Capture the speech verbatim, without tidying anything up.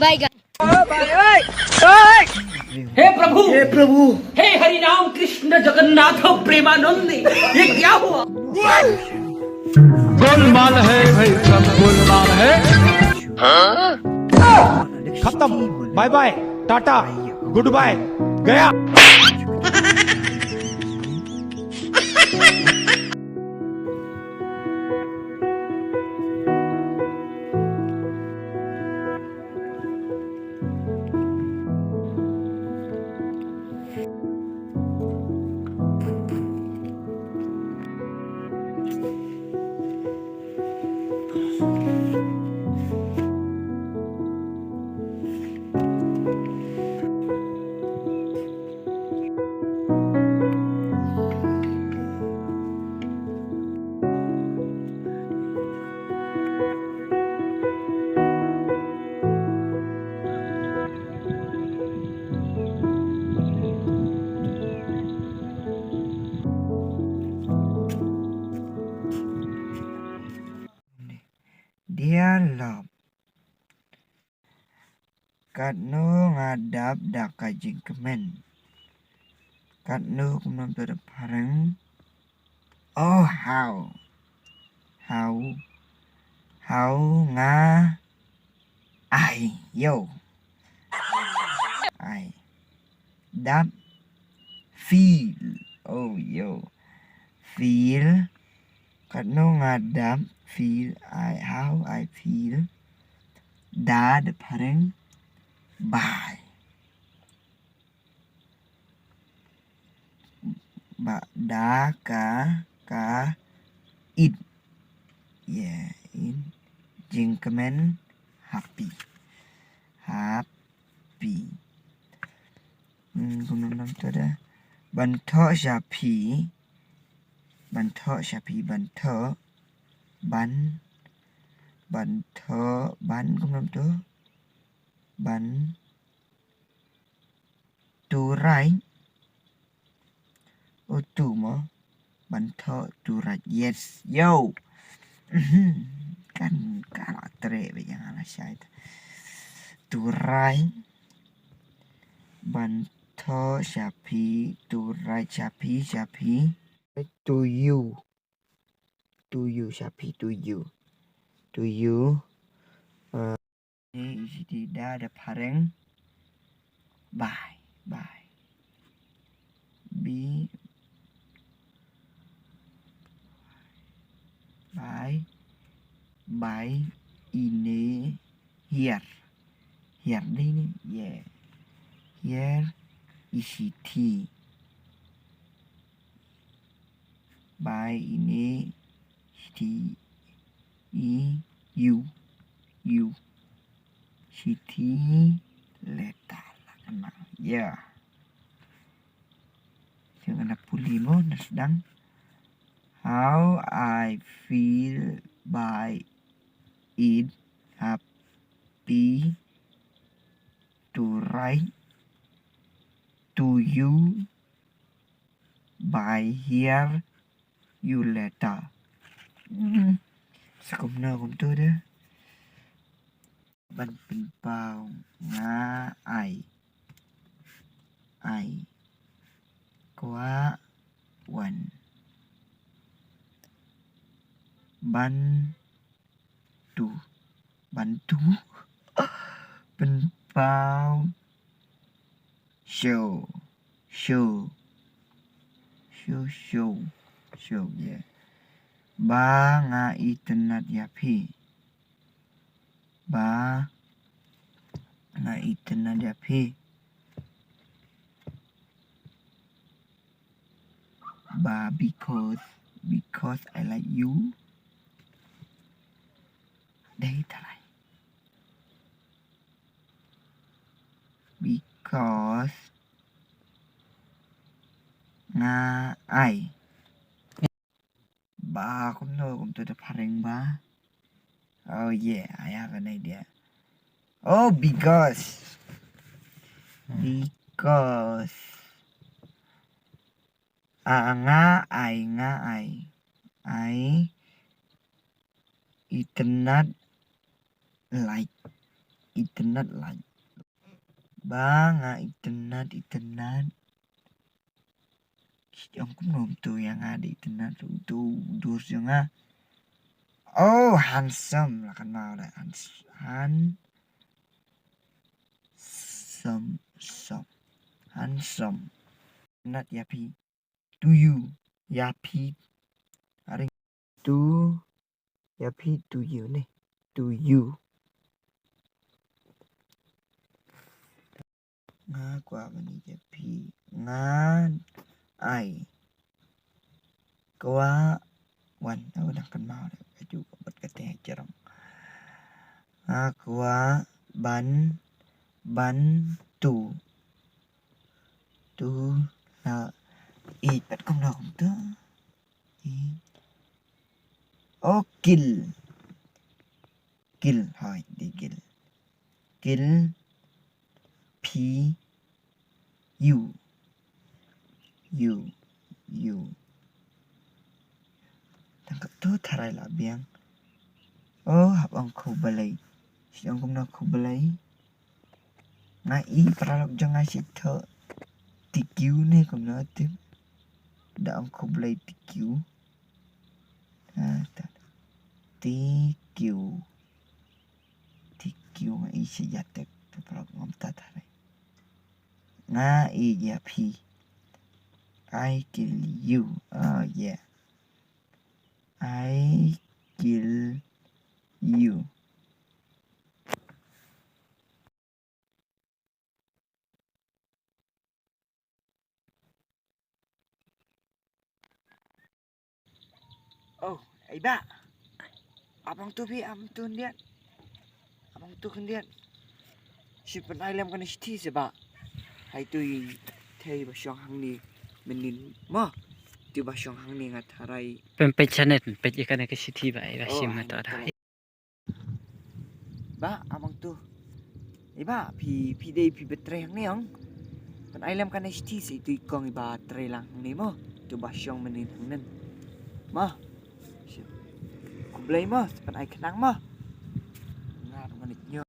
Bye guys. हे प्रभु, हे प्रभु, हे हरि राम कृष्ण जगन्नाथ प्रेमानंद, ये क्या हुआ? गोलमाल है भाई, सब गोलमाल है। खत्म, bye bye, tata, goodbye, गया। Dear love, katno nga dap da ka jingkmen? Katno kumno te da phareng? Oh, how, how, how nga ai, yo, ai dap, feel, oh yo, feel. Katno nga dap, feel, I, how I feel. Da da phareng, bye. Ba da ka, ka, it, yeah, in jingkmen, happy, happy. Hmm, kumno nam to da? Ban thoh sha phi, ban thoh sha phi, ban thoh, ban, ban thoh, ban kumno nam to? Ban, to write, oh to mo, ban thoh, to write, yes, yo. Kan ka la treh ba ïa nga la shai. To write, ban thoh sha phi, to write sha phi, sha phi. To you, to you, sha phi, to you, to you. Ni isi ti da da phareng. Bye, bye. Bi, bye, bye, ine, here. Here dei ni, yeah. Here, isi ti. Bye, ine, isi ti, i, you, you. City letter la kane. Yeah. Shu nga na pule mo na sdang. How I feel by it, happy to write to you by here you later. Hmm. Sa kumno kumto de. Ban pynpaw nga ai, ai kwah wan. Ban tu, ban tu pynpaw. Show, show, show, show, show, yeah. Ba nga itynnad ïa phi. Ba nga itynnad ïa phi. Ba because, because I like you. Dei trai. Because nga ai. Ba kumno kumto da phareng ba. Oh yeah, I have an idea. Oh, because. Because. A nga ai, nga ai. Ai itynnad, like. Itynnad lait. Ba nga itynnad, itynnad. Ki ong kumno uto ïa nga da itynnad, uto u dur jong nga. Oh, handsome, la kynmaw da hands-, handsome, some, handsome. Itynnad ïa phi. To you, ïa phi. Are to, ïa phi, to you ne. To you. Nga kwah ban ïeit ïa phi. Nga ai. Kwah wan. Nga dang kynmaw da ka ju ka bad ka te jrong. Nga kwah ban, ban to. To la ïeit pat kumno kumto. Ïeit. Oh, kill. Kill, hooid, dei kill. Kill. Phi. You. You. You. Tang katto tharai la biang. Oh, hap ong khublei. Shi ong kumno khublei. Nga i paralok jong nga shi thoh. Thank you ne kumno tip. Da ong khublei, thank you. Ah, ta. Thank you. Thank you, nga i shi ïa tek, te paralok ngam ta tharai. Nga i ïa phi. I kill you. Oh, yeah. I kill you. Oh, ai ba. Abang tu bi, abang tu ndiat. Abang tu khyndiat. Shi pynai lem kane shithi se ba. Hai tu i thei ba shong hangne mynnin mo. Tu ba shong hangne nga tharai. Pynpeit shanet, pynpeit ïa kane ka shithi ba, ai ba. Oh, shim ai, nga to da. Ba, abang tu. Ai ba, phi, phi dei phi ba trei hangne ong. Pynai lem kane shithi se tu i kong i ba trei lang hangne mo. Tu ba shong mynnin hangnen. Mo. Khublei mo, pynai khnang mo. Nga ruh nga nit nyo.